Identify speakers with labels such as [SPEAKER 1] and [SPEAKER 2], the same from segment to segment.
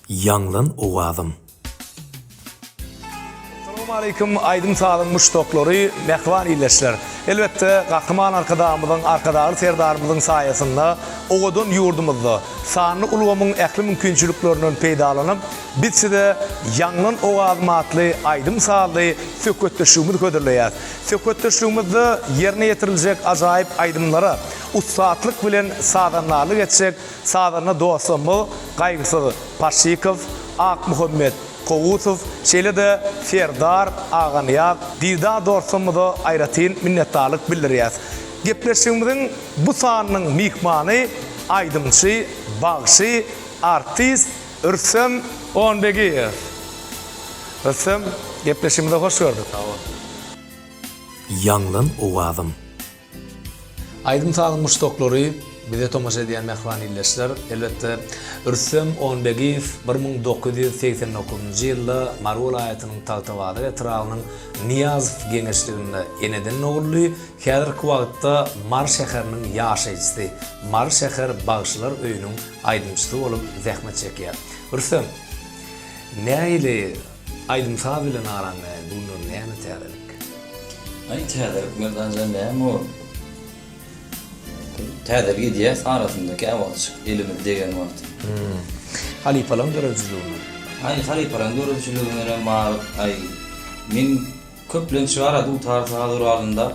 [SPEAKER 1] Ýaňlan owazym.
[SPEAKER 2] Salowmaleýkim aýdym-sazyň muşdaklary, mähriban ildeşler! Elbetde, Gahryman Arkadagymyzyň, Arkadagly Serdarymyzyň saýasynda owadan ýurdumyzda sanly ulgamyň ähli mümkinçiliklerinden peýdalanyp, biz size Ýaňlan owazym atly aýdym-sazly söhbetdeşligimizi hödürleýäris. Söhbetdeşligimizde ýerine ýetiriljek ajaýyp aýdymlara ussatlyk bilen sazandarlyk etjek Sazanda dostlarymyz Gaýgysyz Paşşykow, Akmuhammet Kowusow, şeýle-de Serdar Aganyýaz Didar dostlarymyza aýratyn minnetdarlyk bildirýäs. Gepleşigimiziň bu sanynyň myhmany aýdymçy, bagşy, artist Rüstem Onbegiýew. Rüstem, gepleşigimize hoş gördük. Sag bol.
[SPEAKER 1] Ýaňlan owazym.
[SPEAKER 2] Aýdym-sazyň muşdaklary, bize tomaşa edýän mähriban ildeşler, elbetde, Rüstem Onbegiýew 1989-njy ýylda Mary welaýatynyň Tagtabazar etrabynyň Nyýazow geňeşliginde eneden doguldy, häzirki wagtda Mary şäheriniň ýaşaýjysy, Mary şäher bagşylar öýüniň aýdymçysy bolup zähmet çekýär. Rüstem, nähili Aýdym-saz bilen araň näme, bu günler näme täzelik?
[SPEAKER 3] Aý täzelik Merdanjan näme ol? Täzelik edýäs arasynda käwagtjyk elimiz degen wagty.
[SPEAKER 2] Halypalaň döredijiliginden.
[SPEAKER 3] Aý halypalaň döredijiligindenem bar. Aý men köplenç bar-a dutar saz guralynda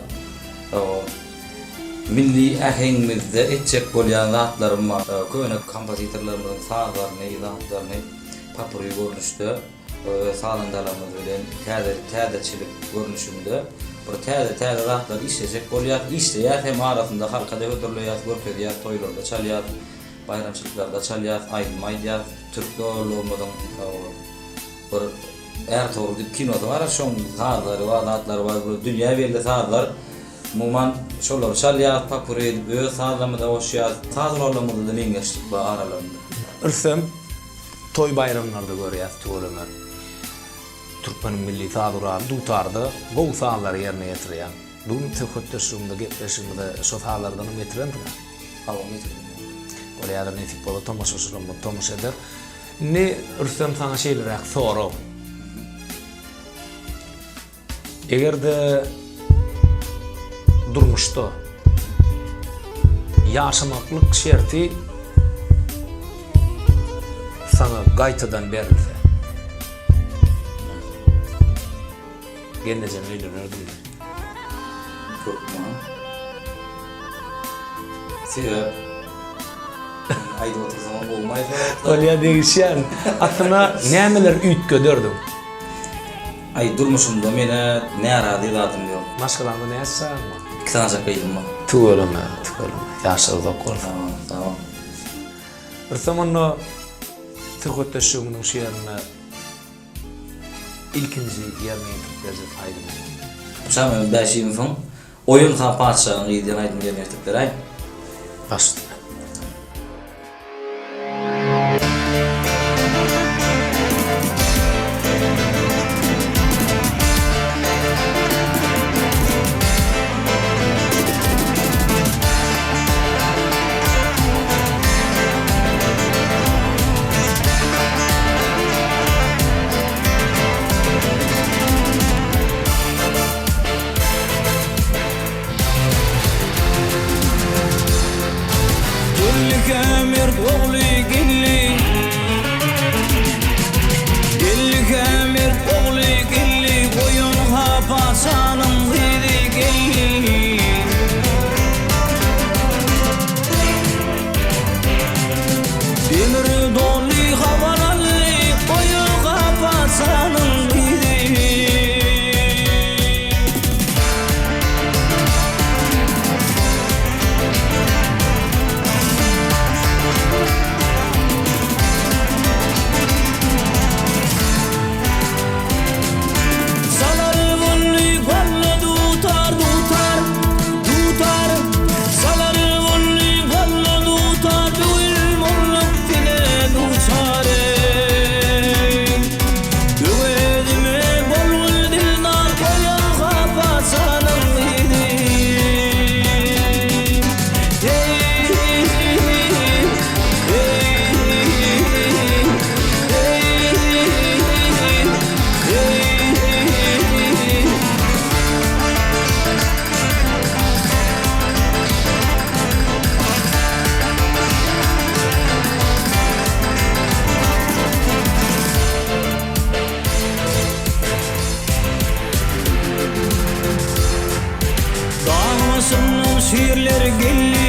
[SPEAKER 3] milli äheňimizde etjek bolýan zatlarym bar. Köne kompozitorlarymyzyň sazlaryny, zatlaryny Papuri görnüşde öz sazandalarymyz bilen täze täzeçilik görnüşinde bir täze täze zatlar işlejek bolýas, işleýäs hem arasynda halkada hödürleýäs, görkezýäs, toýlarda çalýas, baýramçylyklarda çalýas, aýdym aýdýas. Türk doganlygymyzyň bir Ärtogrul diýip kinosy bar, şoň sazlary bar, zatlary bar, bir dünýä belli sazlar. Umuman şolary çalýas, papuri edip öz sazlarymyza goşýas. Saz gurallarymyzda-da meňzeşlik bar aralarynda.
[SPEAKER 2] Rüstem, Toý-baýramlarda görýäs tüweleme. Türkmeniň milli saz guraly dutarda gowy sazlary ýerine ýetirýäň. Bu gün söhbetdeşligimize, gepleşigimize şo sazlardanam getirensiň-ä?
[SPEAKER 3] Hawa, getirdim.
[SPEAKER 2] Bolýadyr, nesip bolsa tomaşaçylarymyz tomaşa eder. Indi Rüstem saňa şeýleräk sorag. Eger-de durmuşda ýaşamaklyk şerti saňa gaýtadan berilse, gelnejeňe öýlenerdiňmi?
[SPEAKER 3] Hökman. Sebäp aýdyp otursaňam gowumaý sebäpler.
[SPEAKER 2] Bolýa degişýän. Aslynda nämeler üýtgederdiň?
[SPEAKER 3] Aý durmuşymda menä närazy zadym ýok.
[SPEAKER 2] Maşgalaňda näçe çagaň bar?
[SPEAKER 3] Iki sanjak gyzym bar.
[SPEAKER 2] Tüweleme, tüweleme. Ýaşlar uzak bolsun.
[SPEAKER 3] Sag bol, sag bol.
[SPEAKER 2] Rüstem onda söhbetdeşligimiziň şu ýerinde ilkinji ýerine ýetirip berjek aýdymyň.
[SPEAKER 3] Şamyrat Bäşimowyň Oýun han patyşanyň gyzy diýen aýdymy ýerine ýetirip beräý.
[SPEAKER 2] Baş üstüne.
[SPEAKER 4] geldi.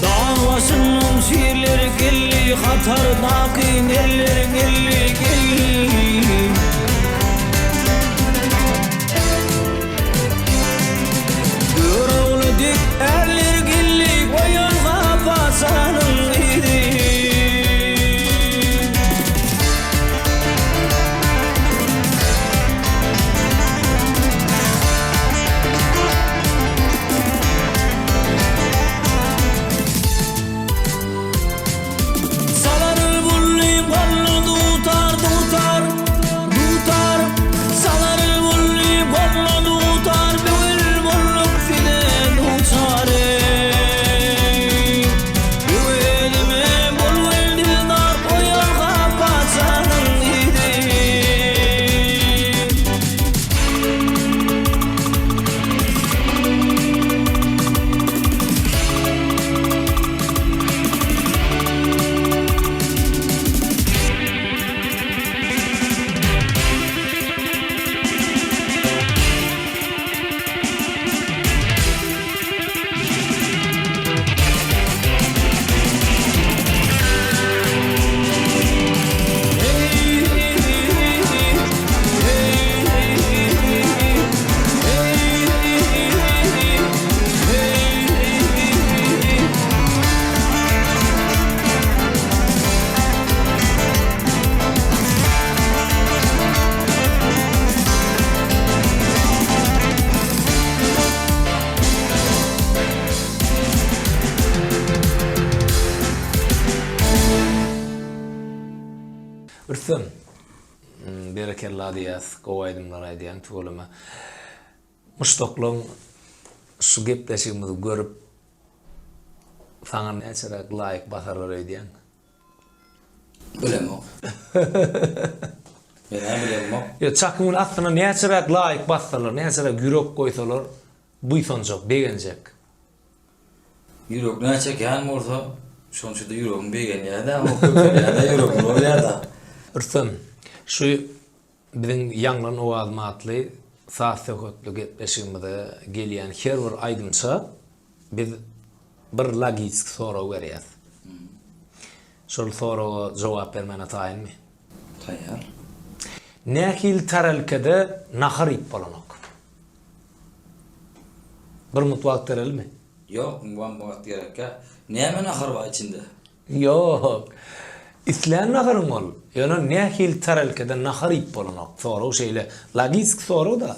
[SPEAKER 4] Dag başyndan şirler geldi, Hatardaky nerler geldi, geldi. Görogly dek ärler geldi, Goýalga patyşanyň gyzy. Salar gully golly dutar, dutar, dutar, Salar gully golly dutar, Böwül bolduk size duçar eý. Böwelime bolgul dildar, Oýalga patyşanyň gyzy.
[SPEAKER 2] Rüstem, berekella diýýäs, gowy aýdymlar aýdýaň tüweleme. Muşdaklaň şu gepleşigimizi görüp saňa näçeräk laýk basarlar öýdýäň?
[SPEAKER 3] Bilemok. Men-ä bilemok.
[SPEAKER 2] Ýa çakyň bilen astyna näçeräk laýk bassalar, näçeräk ýürek goýsalar buýsanjak, begenjek.
[SPEAKER 3] Ýürek näçe kän bolsa, şonça-da ýüregiň begenýär-dä, o köpelýär-dä, ýüregiň bolýar-da.
[SPEAKER 2] Rüstem, şu biziň Ýaňlan owazym atly saz-söhbetli gepleşigimize gelýän her bir aýdymça biz bir logiki sorag berýäs. Şol soraga jogap bermäne taýynmy?
[SPEAKER 3] Taýýar.
[SPEAKER 2] Nähili tarelkede nahar iýip bolanok? Bir minut wagt berelimi?
[SPEAKER 3] Ýok, muňa wagt gerekýä. Näme nahar bar içinde?
[SPEAKER 2] Ýok. Islän naharyň ol. Ýöne nähili tarelkede nahar iýip bolanok? Sorag şeýle. Logiski sorag-da.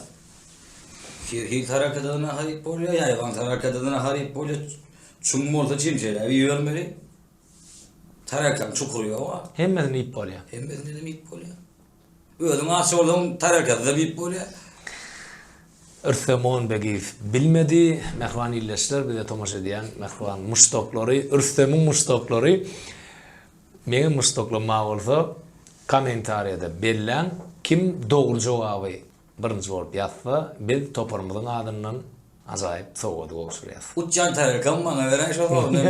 [SPEAKER 3] Her hili tarelkede-de nahar iýip bolýar, ýaýbaň tarelkede-de nahar iýip bolýar. Çuň bolsa çemçeläp iýibermeli. Tarelkaň çukury ýog-a.
[SPEAKER 2] Hemmesini iýip bolýar.
[SPEAKER 3] Hemmesini iýip bolýar. Özüň aç bolsaň tarelkasyzam iýip bolýar.
[SPEAKER 2] Rüstem Onbegiýew bilmedi. Mähriban ildeşler bize tomaşa edýän mähriban muşdaklary Rüstemiň muşdaklary meňem muşdaklarym bar bolsa kommentariýada belläň kim dogry jogaby birinji bolup ýazsa biz toparymyzyň adyndan Ajaýyp sowgady gowşurýas.
[SPEAKER 3] Uçýan tarelkamy maňa beräý şo sowgady.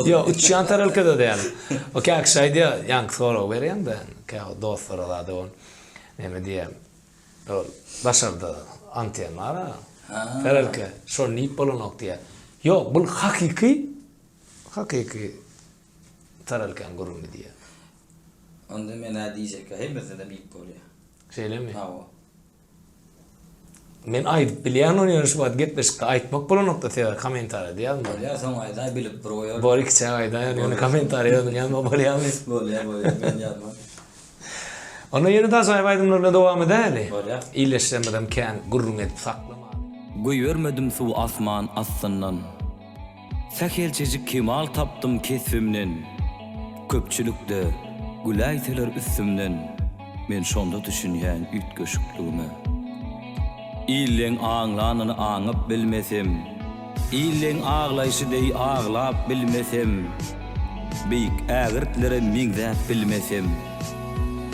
[SPEAKER 2] Ýok, uçýan tarelka-da däl. O käkişi aýdýar, ýaňky soragy berýäň-de, käwagt dostlara zada ol neme diýýär, ol daşarda anten bar-a, tarelka, şony iýip bolanok diýýär. Ýok, bul hakyky, hakyky tarelkaň gürrüňi diýýär.
[SPEAKER 3] Onda men-ä diýjek, hemmesinem iýip bolýar.
[SPEAKER 2] Şeýlemi?
[SPEAKER 3] Hawa.
[SPEAKER 2] Men aýdyp bilýän ony ýöne şu wagt gepleşikde aýtmak bolanokda sebäbi kommentariýada ýazma.
[SPEAKER 3] Bolýar soň aýdaý bilip bir goýar.
[SPEAKER 2] Bor ikiçäk aýdaýan ýöne kommentariýa özüň ýazma bolýamy?
[SPEAKER 3] Bolýar bolýar men ýazman.
[SPEAKER 2] Onda ýene-de ajaýyp aýdymlar bilen dowam edäýeli.
[SPEAKER 3] Bolýar.
[SPEAKER 2] Ildeşlerimizem kän gürrüň edip saklamaly.
[SPEAKER 3] Goýbermedim suw asman astyndan. Sähelçejik kemal tapdym kesbimden, Köpçülikde güläýseler üstümden, Men şonda düşünýän üýtgeşikligime. Illeň aňlanyny aňyp bilmesem, Illeň aglaýşy deý aglap bilmesem, Beýik ägirtlere meňzäp bilmesem,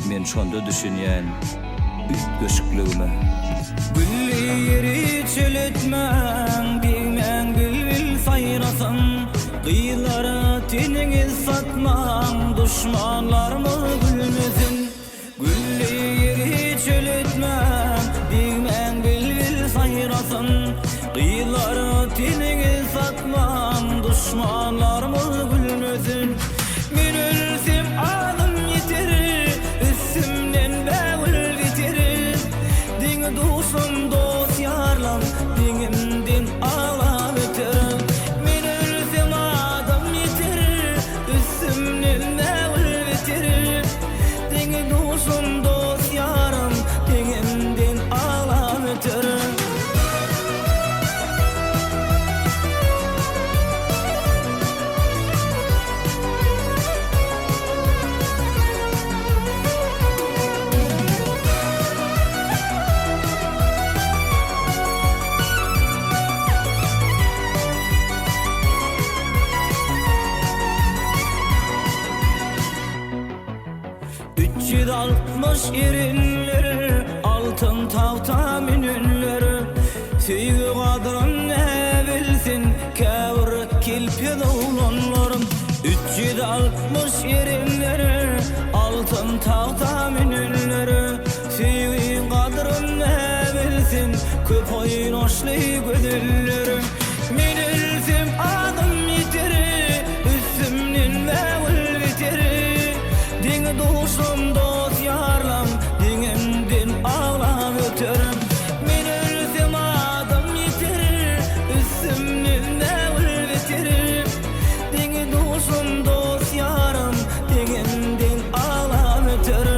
[SPEAKER 3] Men şonda düşünýän üýtgeşikligime.
[SPEAKER 4] Gülli ýeri çöl etmäň, degmäň bilbil saýrasyn. Gyzlara teniňiz satmaň, duşmanlarymyz gülmesin. Gülli ýeri çöl etmäň, degmäň bilbil saýrasyn. 360 erinler, altyn tagta münenler, Söýgi gadryn nä bilsin käbir kelpez oglanlar. 360 erinler, altyn tagta münenler, Söýgi gadryn nä bilsin köp oýnaşly gözeller. Men ölsem adym ýiter, Üstümden bägül biter. Deň-duşum, dost-ýarlam, Deňimden aglap öter. Men ölsem adym ýiter, Üstümden bägül biter. Deň-duşum, dost-ýarym, Deňimden aglap öter.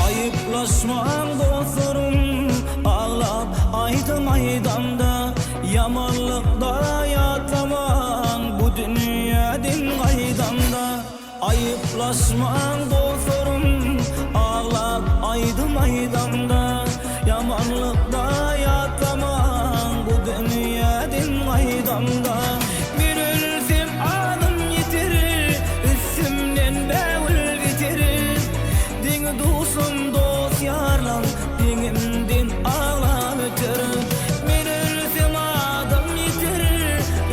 [SPEAKER 4] Aýyplaşmaň dostlarym, aglap aýdym aýdamda, Ýamanlykda ýatlamaň bu dünýäden gaýdamda. Aýyplaşmaň dostlarym, aglap aýdym aýdamda, Ýamanlykda ýatlamaň bu dünýäden gaýdamda. Men ölsem adym ýiter, üstümden bägül biter. Deň-duşum, dost-ýarlam deňimden aglap öter. Men ölsem adym ýiter,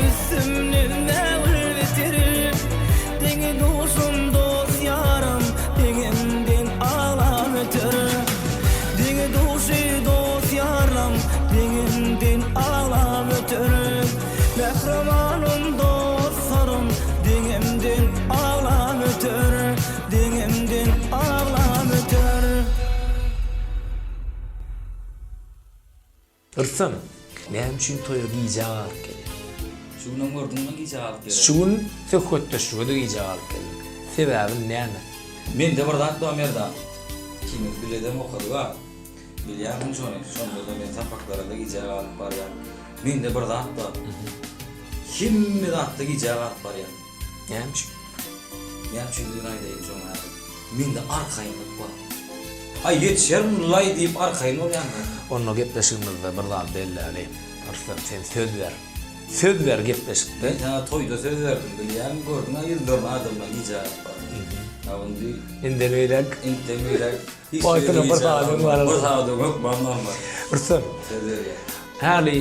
[SPEAKER 4] üstümden bägül biter. Deň-duşum, dost-ýarym deňimden aglap öter. Deň-duşy, dost-ýarlam deňimden aglap öter. Mähribanym, dostlarym deňimden aglap öter. Deňimden aglap öter.
[SPEAKER 2] Rüstem, näme üçin toýa gijä galyp gelýäň?
[SPEAKER 3] Şu günem gördüňmi gijä galyp geleni?
[SPEAKER 2] Şu gün söhbetdeşlige-de gijä galyp geldim. Sebäbi näme?
[SPEAKER 3] Mende bir zat bar Merdan. Ikimiz biledem okadyk-a. Bilýärsiň şony. Şonda-da men sapaklara-da gijä galyp barýan. Mende bir zat bar. Hemme zatda gijä galyp barýan.
[SPEAKER 2] Näme üçin?
[SPEAKER 3] Näme üçindigini aýdaýyn şoňa häzir. Mende arkaýynlyk bar. Aý ýetişerin-laý diýip arkaýyn bolýan-da.
[SPEAKER 2] Onda gepleşigimizde bir zat belläli. Rüstem sen söz ber. Söz ber gepleşikde.
[SPEAKER 3] Men saňa toýda söz berdim bilýäňmi gördüň-ä ýüzlerine adamdan gijä galyp bardym. A indi.
[SPEAKER 2] Indem beýläk.
[SPEAKER 3] Indem beýläk hiç ýere gijä galman. Bir sagat öň hökman barmaly.
[SPEAKER 2] Rüstem.
[SPEAKER 3] Söz berýän.
[SPEAKER 2] Häli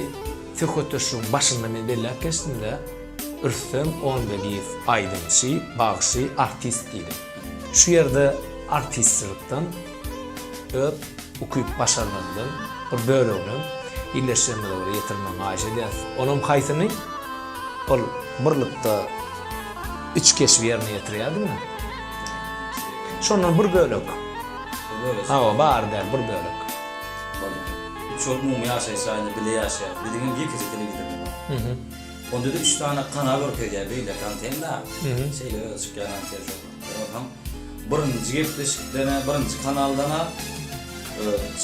[SPEAKER 2] söhbetdeşligiň başynda men belläp geçdim-de, Rüstem Onbegiýew aýdymçy, bagşy, artist diýdim. Şu ýerde artistçilikden öz ukyp-başarnygyňdan bir böleginem ildeşlerimize bir ýetirmegiňi haýyş edýäris. Onam haýsyny? Ol birlikde üç keşbi ýerine ýetirýärdiňmi? Şondan bir bölek.
[SPEAKER 3] Bir bölek.
[SPEAKER 2] Hawa, bary däl, bir bölek.
[SPEAKER 3] Bolýar. Üç bolup umumy ýaşaýyş jaýynda bile ýaşaýarys. Biziňem ýekeje telewizorymyz bar. Onda-da üç sany kanal görkezýär, beýleki antenna. Şeýle özi çykýan anten şol. Onsoň birinji gepleşikden-ä, birinji kanaldan-a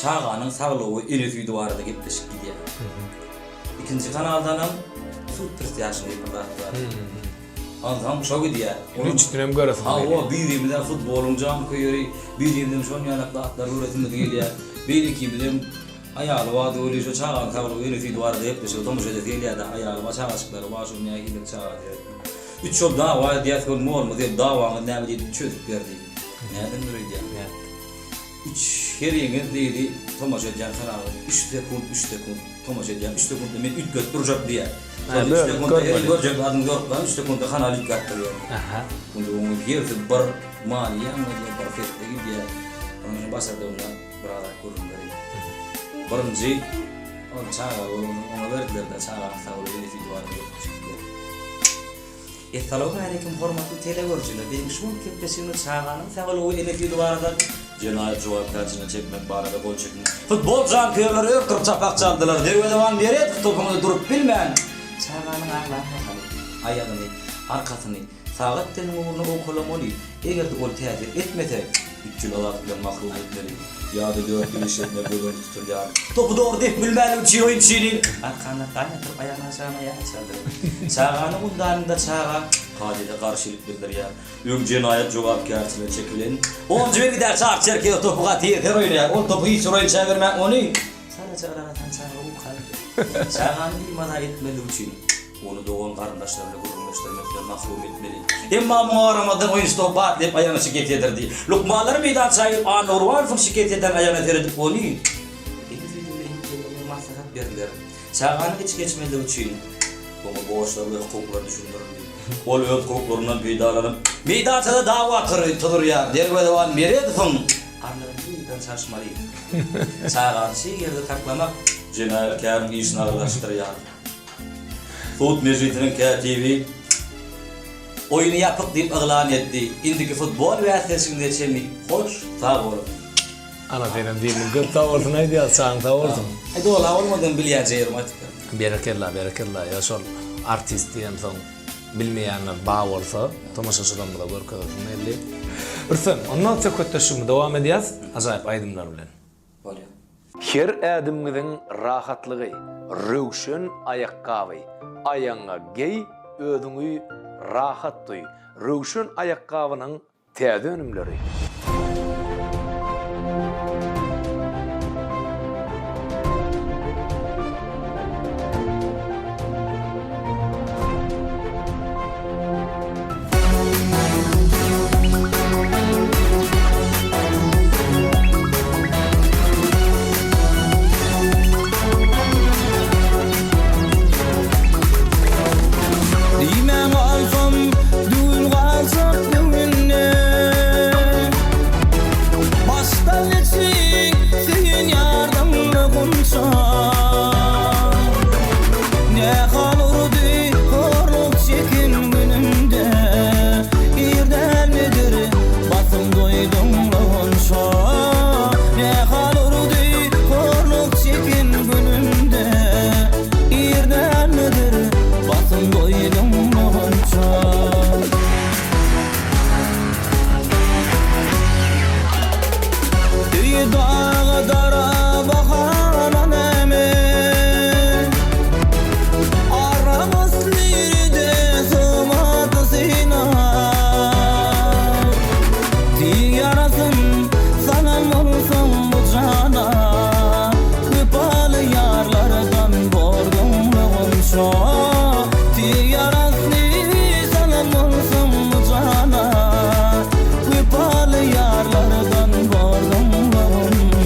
[SPEAKER 3] çaganyň saglygy we ene süýdi barada gepleşik gidýär. Ikinji kanaldanam sud prisýažnyý diýip bir zat bar. Onsoň şo gidýär.
[SPEAKER 2] Indi üçüsinem göresiňiz gelýär.
[SPEAKER 3] Hawa, birimizem futbolyň janköýeri, birimizem şon ýalak zatlar göresimiz gelýär. Beýlekimizem aýaly bardy weli şo çaganyň saglygy, ene süýdi barada gepleşige tomaşa edesi gelýär-de, aýaly bar, çagajyklary bar, şo nähili çaga seretmek. Üç ýol dawa edýäs, gör molumyz gelip dawaňyz näme diýdi, çözüp ber diýdi. Nädendir öýdýäň?
[SPEAKER 2] Nätdi?
[SPEAKER 3] Üç heriňiz diýdi, tomaşa edýän kanalyňyz üç sekunt, üç sekunt tomaşa edýän, üç sekuntda men üýtgedip durjak diýýär.
[SPEAKER 2] Hä,
[SPEAKER 3] Şol üç
[SPEAKER 2] bölüp
[SPEAKER 3] sekuntda heriň
[SPEAKER 2] görmeli.
[SPEAKER 3] görjek zadyňy görüp galyň, üç sekuntda kanal üýtgäp durýar diýýär.
[SPEAKER 2] Aha.
[SPEAKER 3] Onda oňa hersi bir many ýaňladýar, bir sesde gidýär. Onuň üçin başardygymdan birazrak gürrüň bereýin. Birinji ol çaga bolany oňa berdiler-de, çaganyň saglygy ene süýdi barada gepleşik diýýär. Essalawmaleýkim hormatly telegörüjiler! Biziň şu günki gepleşigimiz çaganyň saglygy we ene süýdi barada jenaýat jogapkärçiligine çekmek barada gol çekiň. Futbol janköýerleri ör turup çapak çaldylar. Derwezeban Meredow topuň öňünde durup bilmän, çaganyň aglan mahaly aýagyny, arkasyny. Sagat diliniň ugruna owkalamaly, eger-de ol täsir etmese, üç ýyl azatlyk bilen mahrum etmeli ýa-da dört ýyl işletmek göz öňünde tutulýar. Topy dogry depip bilmänligi üçin oýunçyny arkandan gan ýatyryp aýagyny aşagyna ýag çaldyrdy. Çagany undanyňda çaga kazyýete garşylyk bildirýär. Öň jenaýat jogapkärçiligine çekilen onunjy belgidäki Çary Çerkezow topy gaty ýeser oýnaýar. Ol topy hiç bir oýunça bermän ony çalaja ylgatan çaga uka gidýär. Çagany bimaza etmezlik üçin ony dogan-garyndaşlary bilen gürrüňleşdirmekden mahrum etmeli. Emma muňa garamazdan oýunçy topy batlaýyp aýagyna şikes ýetirdi. Lukmanlar meýdança gelip Anna Gurbanowyň şikes ýeten aýagyna seredip ony ene süýdi bilen iýmitlendirmegi maslahat berdiler. Çaganyň içi geçmezligi üçin oňa borçlar we hukuklar düşündirildi. Ol öz hukuklaryndan peýdalanyp, meýdançada dawa tuzurýar. Derwezeban Meredowyň arlygyny ýerden çalyşmaly. Çagany çig ýerde saklamak jenaýatkäriň işini agyrlaşdyrýar. Sud mejlisiniň kätibi oýny ýapyk diýip yglan etdi. Indiki futbol bäsleşigine çenli hoş sag boluň!
[SPEAKER 2] Ana senem diýdim köp sag bolsun aýdýas janyň sag bolsun.
[SPEAKER 3] Aý dola bolmadan bilýänje ýerim aýtyp berdim.
[SPEAKER 2] Berekella berekella ýa şol artist diýemsoň bilmeýänler ba bolsa tomaşaçylarymyza görkezesim geldi. Rüstem onda söhbetdeşligimizi dowam edýäs ajaýyp aýdymlar bilen.
[SPEAKER 3] Bolýa.
[SPEAKER 2] Her ädimiňiziň rahatlygy, Röwşen aýakgaby. Aýagyňa geý, özüňi rahat duý. Röwşen aýakgabynyň Täze önümleri.
[SPEAKER 4] Diýmän galsam, düwün galjak göwünde. Başdan geçip söýen ýardan-da gunça. Ne hal urdy horluk çeken günümde. Ir dälmidir, basym doýduň-la onça. Ne hal urdy horluk çeken günümde. Ir dälmidir, basym doýduň-la onça. Öýi daga dara bahana näme? Aramyz nirede sygmady syna. Tyg ýarasyn salan bolsaň bu jana, Wepaly ýarlardan borduň-la gonça. Tyg ýarasyny salan bolsaň bu jana, Wepaly ýarlardan borduň-la gonça.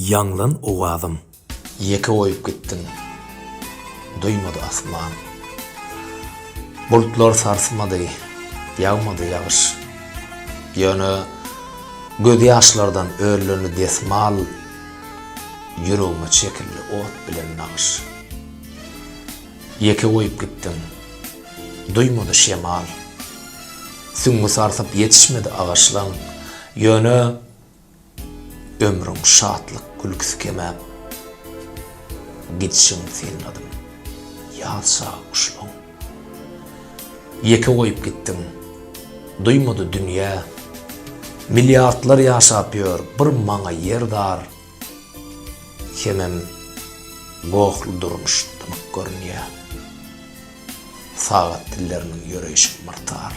[SPEAKER 1] Ýaňlan owazym. Ýeke goýup gitdiň. Duýmady asman. Bulutlar sarsmady, ýagmady ýagyş. Ýöne gözýaşlardan örülendi desmal, Ýüregime çekildi ot bilen nagyş. Ýeke goýup gitdiň. Duýmady şemal. Süňňi sarsyp ýetişmedi agaçlaň. Ýöne Ömrüň şatlyk gülküsi kemäp, Gidişiň synladym, ýaz çagy guşlaň. Ýeke goýup gitdiň, duýmady dünýä, Milliardlar ýaşap ýör, bir maňa ýer dar. Hemem gohly durmuş dymyk görünýä. Sagat dilleriniň ýöreýşi myrtar.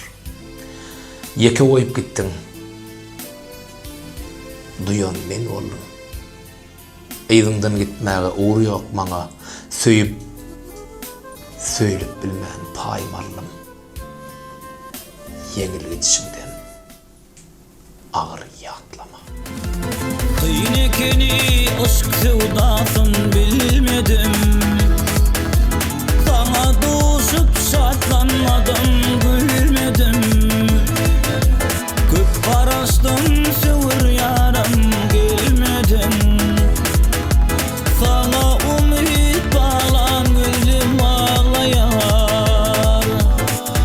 [SPEAKER 1] Ýeke goýup gitdiň. Duýan men boldum. Yzyňdan gitmäge ugur ýok maňa. Söýüp, söýlüp bilmän paýym aldym. Ýeňil gidişiňden. Agyr ýatlama.
[SPEAKER 4] Kyn ekeni yşk söwdasyn bilmedim Saňa duşup şatlanmadym gülmedim Köp garaşdym söwer ýarym gelmediň Saňa umyt baglan gözlim aglaýar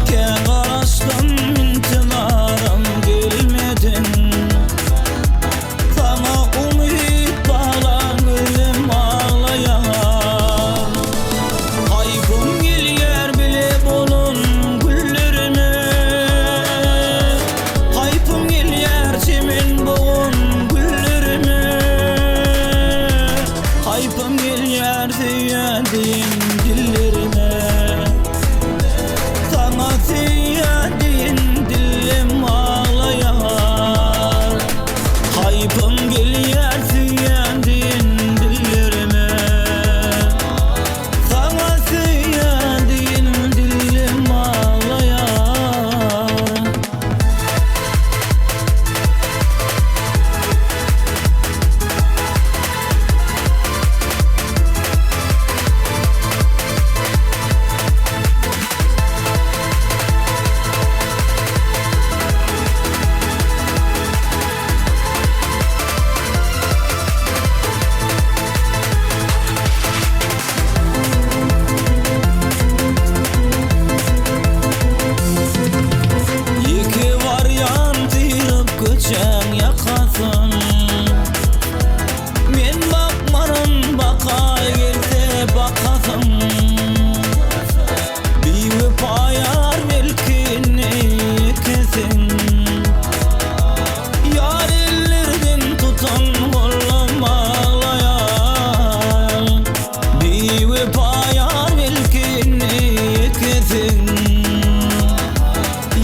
[SPEAKER 4] Kä garaşdym intizaram gelmediň Saňa umyt baglan gözüm aglaýar Haýpym gelýär bile bolan günlerime Haýpym gelýär çemen bogan güllerime Haýpym gelýär söýýän diýen dillerime Saňa söýýän diýen dilim aglaýar Haýpym gelýär söýýän diýen dillerime Saňa söýýän diýen dilim aglaýar. Ýeke barýan syryp köçäň ýakasyn. Men bakmaryn bakaý gelse bakasyn Biwepa ýar belki indi ýekesin Ýar ellerden tutan gollam aglaýar Biwepa ýar belki indi ýekesin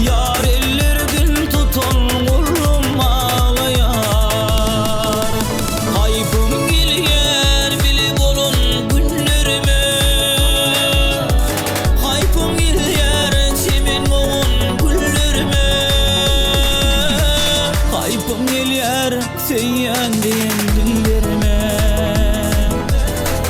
[SPEAKER 4] Ýar ellerden tutan gollam aglaýar. Haýpym gelýär bile bolan günlerime. Haýpym gelýär çemen bolan güllerime. Haýpym gelýär söýýän diýen dillerime.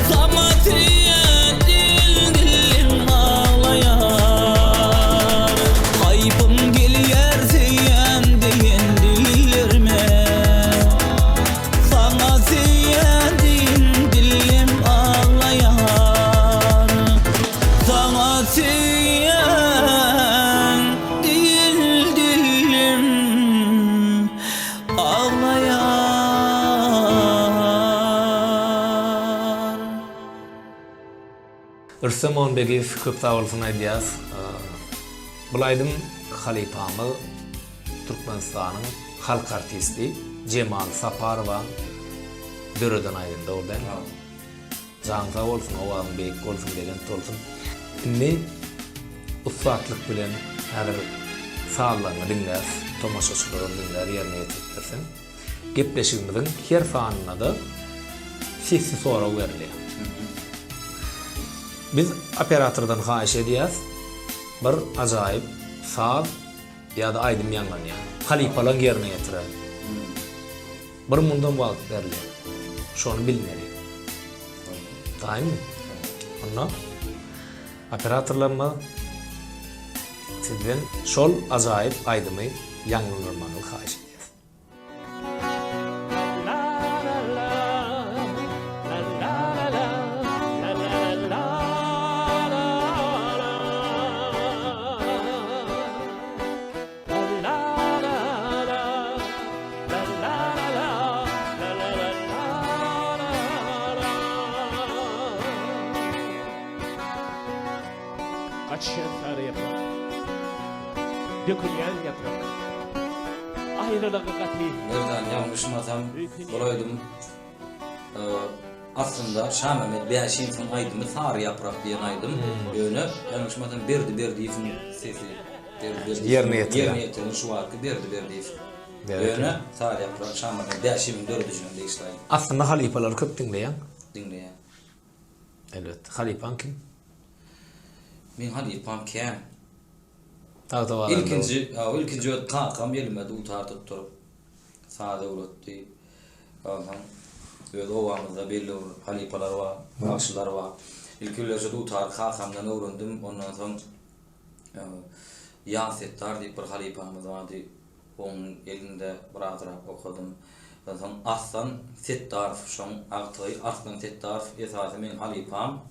[SPEAKER 4] Saňa söýýän diýen dilim aglaýar. Haýpym gelýär söýýän diýen dillerime. Saňa söýýän diýen dilim aglaýar. Saňa söýýän diýen dilim aglaýar.
[SPEAKER 2] Rüstem Onbegiýew köp sag bolsun aýdýas. Bul aýdym halypamyz Türkmenistanyň halk artisti Jemal Saparowaň döreden aýdymy dogry dälmi? Janyň sag bolsun, owazyň beýik bolsun, belent bolsun. Indi ussatlyk bilen häzir sazlaryňy diňläris, tomaşaçylaram diňlär ýerine ýetirip berseň. Gepleşigimiziň her sanynda-da. Sesli sorag berilýär. Biz operatordan haýyş edýäs, bir ajaýyp saz ýa-da aýdym ýaňlanýar. Halypalaň ýerine ýetiren. Bir mundan wagt berilýär. Şony bilmeli. Taýynmy? Onda operatorlarymyz sizden şol ajaýyp aýdymy ýaňlandyrmagyňyzy haýyş edýäs.
[SPEAKER 5] Gaçýan sary ýaprak. Dökülýän ýaprak. Aýralygy gaty.
[SPEAKER 3] Merdan ýalňyşmasam bul aýdym aslynda Şamämmet Bäşimowyň aýdymy Sary ýaprak diýen aýdym ýöne ýalňyşmasam Berdi Berdiýewiň sesi Berdi Berdiýewiň
[SPEAKER 2] Ýerine ýetiren.
[SPEAKER 3] Ýerine ýetiren şu wagtky Berdi Berdiýew ýöne Sary ýaprak Şamämmet Bäşimowyň döredijiligine degişli aýdym.
[SPEAKER 2] Aslynda halypalary köp diňleýäň.
[SPEAKER 3] Diňleýän.
[SPEAKER 2] Elbetde. Halypaň kim?
[SPEAKER 3] Meň halypam kän.
[SPEAKER 2] Tagta baranda.
[SPEAKER 3] Ilkinji, ilkinji öz kakam elime dutar tutduryp, saz öwretdi. Onsoň öz obamyzda belli bir halypalar bar, bagşylar bar. Ilki bilen şu dutary kakamdan öwrendim. Ondan soň Ýaz Setdar diýip bir halypamyz bardy. Onuň elinde birazrak okadym. Ondan soň Arslan Setdarow, şoň agtygy Arslan Setdarow esasy meň halypam.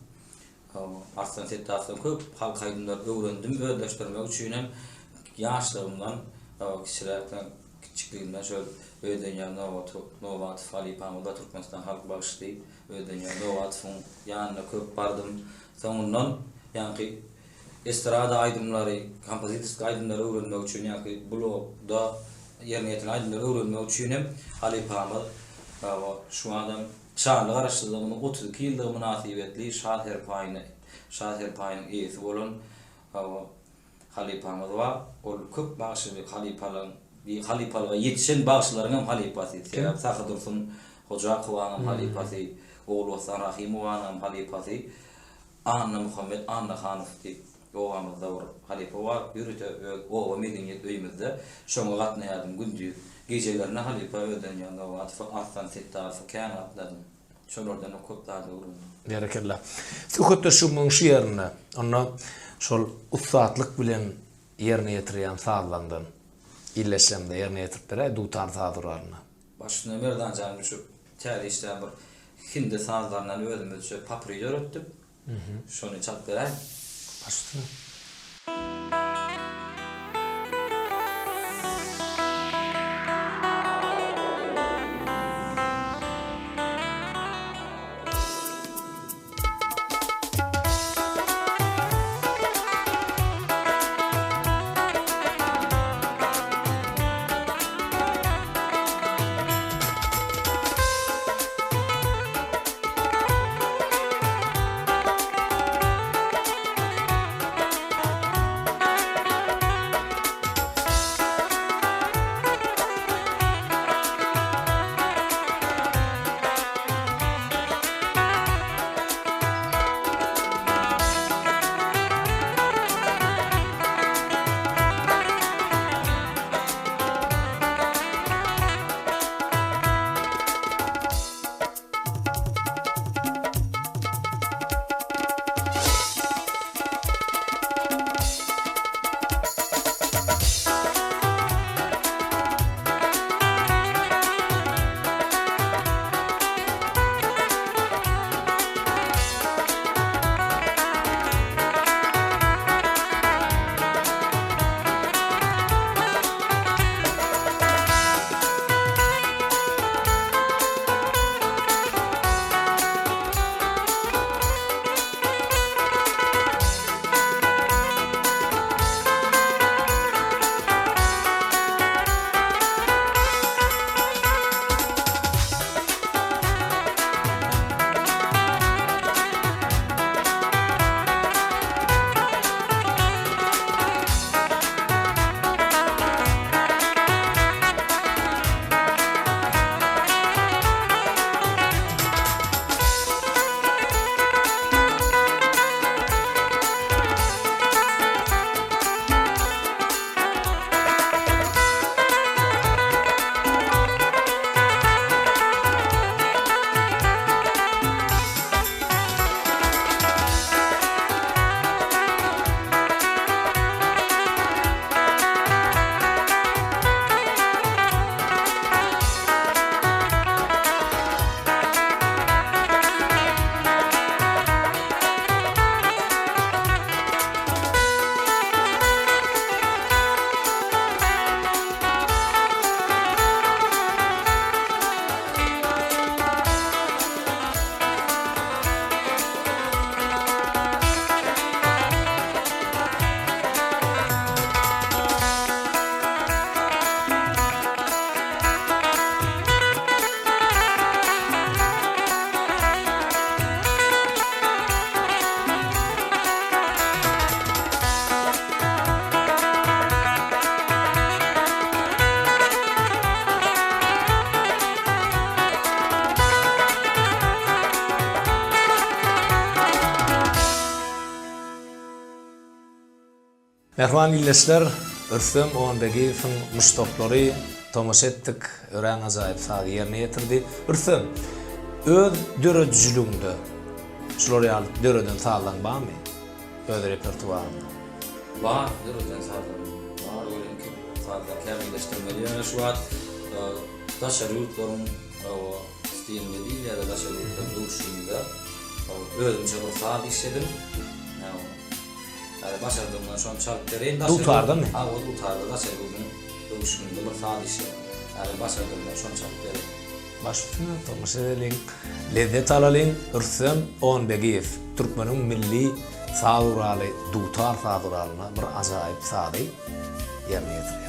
[SPEAKER 3] Arslan Setdarowdan köp halk aýdymlary öwrendim, özleşdirmek üçin hem ýaşlygymdan, kiçiräkden, kiçjikligimden şol Ödenýaz Nobatow halypamyz bar, Türkmenistan halk bagşysy Ödenýaz Nobatowyň ýanyna köp bardym. Soňundan ýaňky estrada aýdymlary, kompozitorskiý aýdymlary öwrenmek üçin ýaňky blogda ýerine ýetiren aýdymlary öwrenmek üçin hem halypamyz şu adam Şanly Garaşsyzlygymyzyň 32 ýyllygy mynasybetli Şa serpaýyna Şa serpaýynyň eýesi bolan halypamyz bar. Ol köp bagşy halypalaryň halypalyga ýetişen bagşylaryň hem halypasy. Sebäbi Sahydursun Hojakowanyň hem halypasy, Ogulbossan Rahymowanyň hem halypasy Annamuhammet Annahanow diýip obamyzda bir halypa bar. Ýörite öz oba medeniýet öýümizde şoňa gatnaýardym gündiz. Gijelerine halypa Ödenýaz Nobatowa, Arslan Setdarowa kän gatnadym. Şolardanam köp zat öwrendim.
[SPEAKER 2] Berekella. Söhbetdeşligimiziň şu ýerinde onda şol ussatlyk bilen ýerine ýetirýän sazlaňdan illeşlemde ýerine ýetirip beräý dutar saz guralyna.
[SPEAKER 3] Başyna Merdan jan düşüp täze işlän bir hindi sazlaryndan özümizçe papri döretdik. Şony çalyp beräý.
[SPEAKER 2] Baş üstüne. Mähriban ildeşler, Rüstem Onbegiýewiň muşdaklary tomaşa etdik, örän ajaýyp saz ýerine ýetirdi. Rüstem, öz döredijiligiňde şular ýaly döreden sazlaň barmy öz repertuaryňda?
[SPEAKER 3] Bar, döreden sazlarym bar, welin köp sazlar kämilleşdirmeli. Ýöne şu wagt daşary ýurtlaryň stilinde diýilýär-de, daşary ýurtlaryň öwüşgininde özümçe bir saz işledim. Häzir başardygymdan şony çalyp bereýin.
[SPEAKER 2] Dutardamy?
[SPEAKER 3] Hawa, dutarda daşary ýurduň öwüşgininde bir saz işledim. Häzir başardygymdan şony çalyp bereýin.
[SPEAKER 2] Baş üstüne, tomaşa edeliň, lezzet alalyň. Rüstem Onbegiýew, türkmeniň milli saz guraly dutar saz guralynda bir ajaýyp sazy ýerine ýetirýär.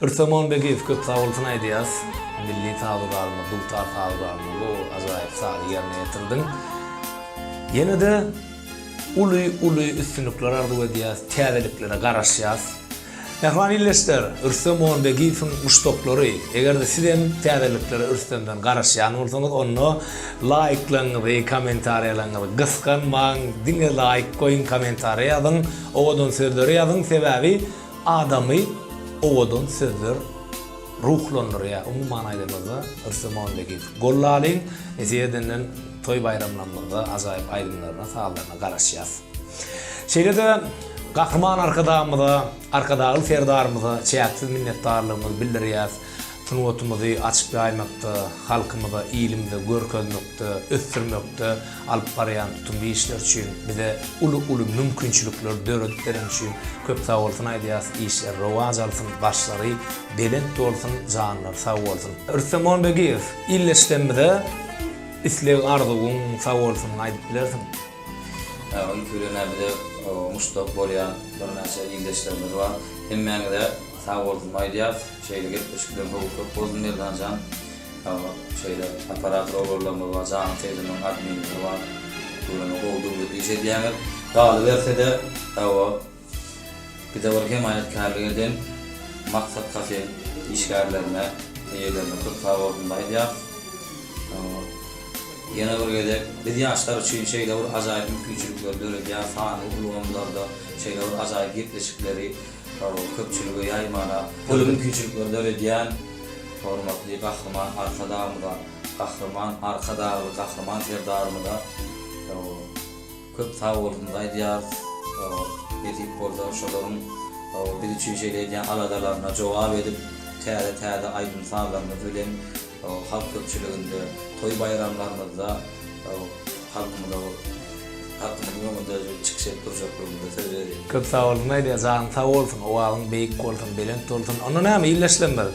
[SPEAKER 2] Rüstem Onbegiýew köp sag bolsun aýdýas. Milli saz guralynda, dutar saz guralynda bu ajaýyp sazy ýerine ýetirdiň. Ýene-de uly uly üstünlikler arzuw edýäs, täzeliklere garaşýas. Mähriban ildeşler, Rüstem Onbegiýewiň muşdaklary, eger-de siz hem täzeliklere Rüstemden garaşýan bolsaňyz, onda laýklaryňyzy, kommentariýalaryňyzy gysganmaň, diňe laýk goýuň, kommentariýa ýazyň, owadan sözleri ýazyň, sebäbi Adamy owadan sözler ruhlandyrýar. Umuman aýdamyzda, Rüstem Onbegiýew gollalyň, nesip edenden toý baýramlarymyzda ajaýyp aýdymlaryna, sazlaryna garaşýas. Şeýle-de Gahryman Arkadagymyza, Arkadagly Serdarymyza çäksiz minnetdarlygymyzy bildirýäs. Sungatymyzy açyp ýaýmakda, halkymyza, ilimize görkezmekde, ösdürmekde alyp barýan tutumly işleri üçin, bize uly-uly mümkinçilikleri döredip bereni üçin köp sagbolsun aýdýas, işleri rowaç alsyn, başlary belent bolsun, janlary sag bolsun. Rüstem Onbegiýew, ildeşlerimize isleg-arzuwyň, sagbolsunyňy aýdyp bilersiň.
[SPEAKER 3] Ilki bilen-ä bize muşdak bolýan birnäçe ildeşlerimiz bar. Hemmäňize sagbolsunymy aýdýas. Şeýle gepleşikleriň höwri köp bolsun Merdanjan. Şeýle operator oglanlarymyz bar, Janyň Seýdiniň adminleri bar. Göwrüme gowy döwletli iş edýäňiz. Galyberse-de, hawa, bize bir hemaýatkärlik eden Maksat kafe işgärlerine, eýelerine köp sag bolsun aýdýarys. Ýene bir gezek, biz ýaşlar üçin şeýle bir ajaýyp mümkinçilikleri döredýän sanly ulgamlarda şeýle bir ajaýyp gepleşikleri köpçülige ýaýmana uly mümkinçilikleri döredýän Hormatly Gahryman Arkadagymyza, Gahryman Arkadagly Gahryman Serdarymyza köp sag bolsunymyzy aýdýarys. Nesip bolsa şolaryň biz üçin şeýle edýän aladalaryna jogap edip, täze-täze aýdym-sazlarymyz bilen halk köpçüliginde, toý-baýramlarymyzda halkymyza halkymyzyň öňünde çykyş edip durjaklygymyza söz berýäris.
[SPEAKER 2] Köp sag bolsun aýdýar janyň sag bolsun owazyň beýik bolsun belent bolsun onda näme ildeşlerimiz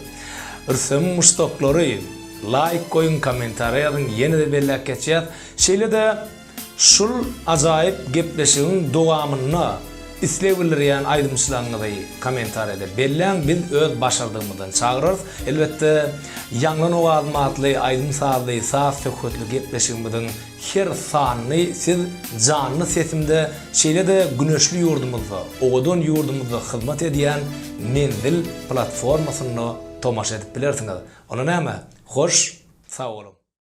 [SPEAKER 2] Rüstemiň muşdaklary. Laýk goýuň, kommentariýa ýazyň, ýene-de belläp geçýäs. Şeýle-de şul ajaýyp gepleşigiň dowamynda isleg bildirýän aýdymçylaryňyzy kommentariýada belläň, biz öz başardygymyzdan çagyrarys. Elbetde, Ýaňlan owazym atly aýdym-sazly, saz-söhbetli gepleşigimiziň her sanyny siz janly sesimde, şeýle-de güneşli ýurdumyzda, owadan ýurdumyzda hyzmat edýän Menzil platformasynda tomaşa edip bilersiňiz. Onda näme, hoş, sag boluň!